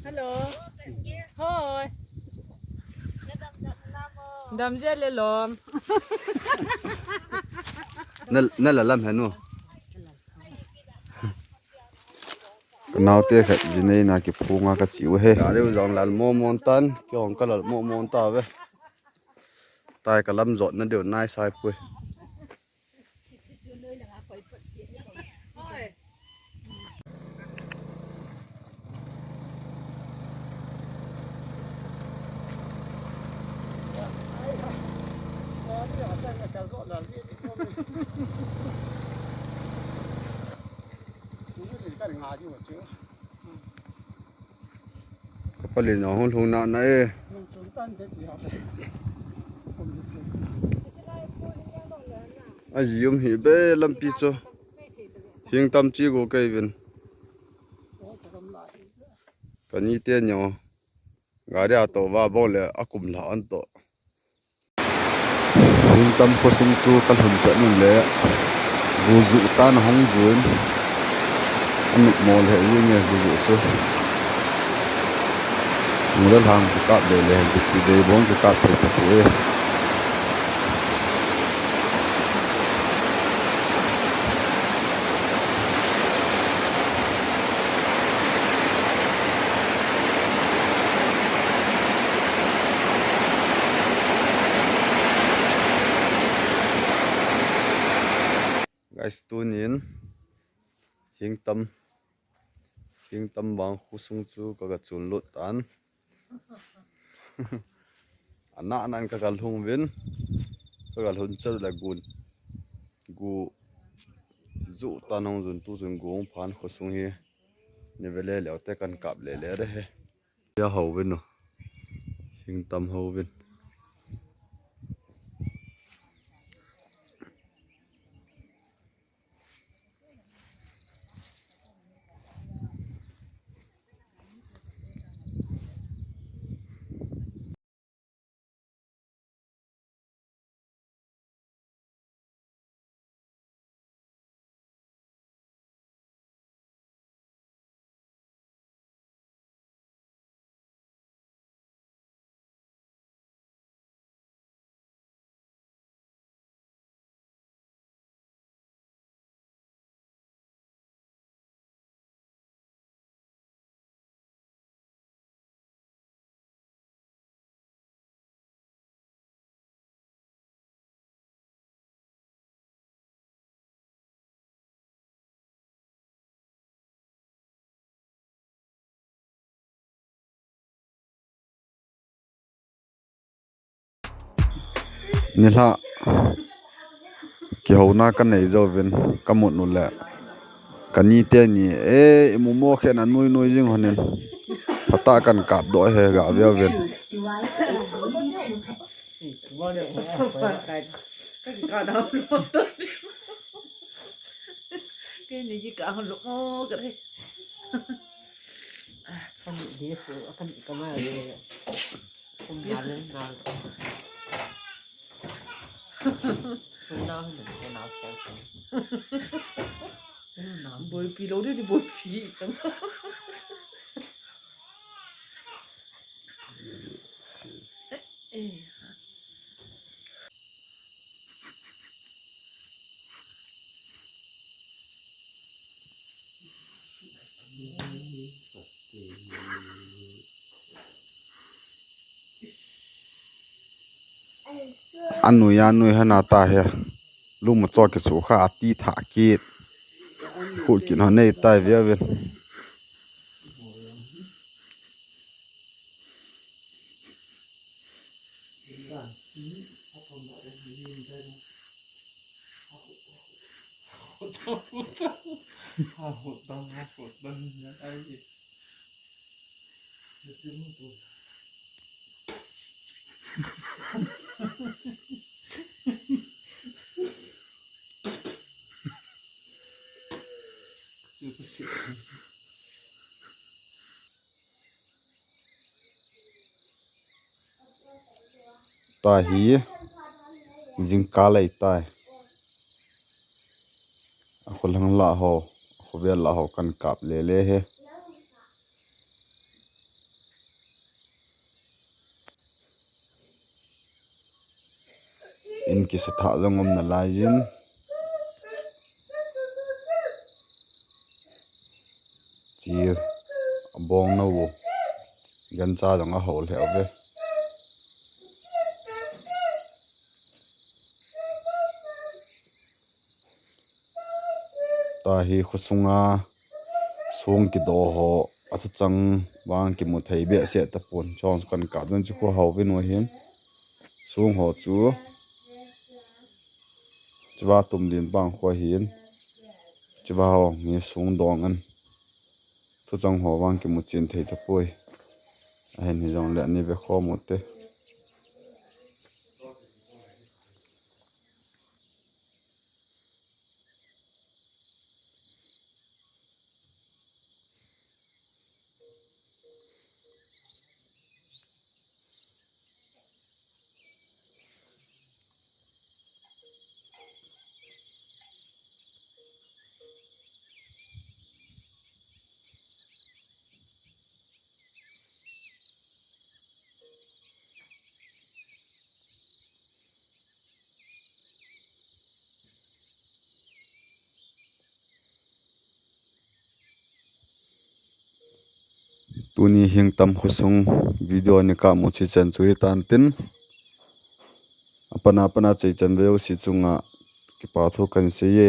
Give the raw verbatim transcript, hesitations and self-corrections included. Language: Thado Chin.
Hello. Hoi. Dam je le lom. Na, na la lam henu. Ka naote khat jinei na kiphunga ka chiu he. Ka deu jong lal mo mon tan, kei hong ka lal mo mon ta ve. Tai ka lam jot na deu nai sai pui. Ka pali na hung lhung na na e. A ji um hi be lampi chu. Hing tam chi go kei vin. Ka ni te nyo. Gari a to va bong le a kum la an to. Hing tam khosung chu ka lhun chat nun le, gu ju tan hong jun, a mit mo le hi nge gu ju chu. Mu le hlang ki kap le le, ki ti dei bong ki kap thei ta pu e. Guys, tunin hing tam, hing tam vang khosung chu ka ga chun lut tan. Ana nan ka ga lhung vin, ka ga lhun chal le gun, gu ju tan hong jun tu jun gu hong phan khosung hi. Ni vele leo te kan kap le le re he. Ya ho vin no. Hing tam ho vin. Nilhah kihouna ka nei jouvin ka mut u le, ka nite ni e, i mu mo khen a nui nui jing honin, phatah kan kap doh he ga via vin. Kei ni ki ka hon lo mo ka re. Kan di su, kan di ka ma re. Kum na le na. Kum na le na sa sa. Boipi lo de, boipi. Anui anui hana ta he. Luma cho kichu kha ati tha kit. Khut kin ho nei tai via vin. Ta hi jingkah lei tai. A kholang lah ho, a khovel lah ho kan kap le le he. Kisa thah jong um nalaiyin. Chi abong nau. Gancha jong ahol lheh uve. Tahi khosunga song kido ho athuchang vang kimu thei behseh tapon. Chong kan kap don chu kho hau vin u hin. Song ho chu chiva tum din bang kho hin. Chiva ho nge song dong an. Thuchang ho vang kimu chin thei tapoi. Ahin hijongle ani ve khom u te. Tuni hing tam khosung video ni kamu chi chan chu hitan tin. Apana apana chei chan veu si chunga kipa thu kan sei e.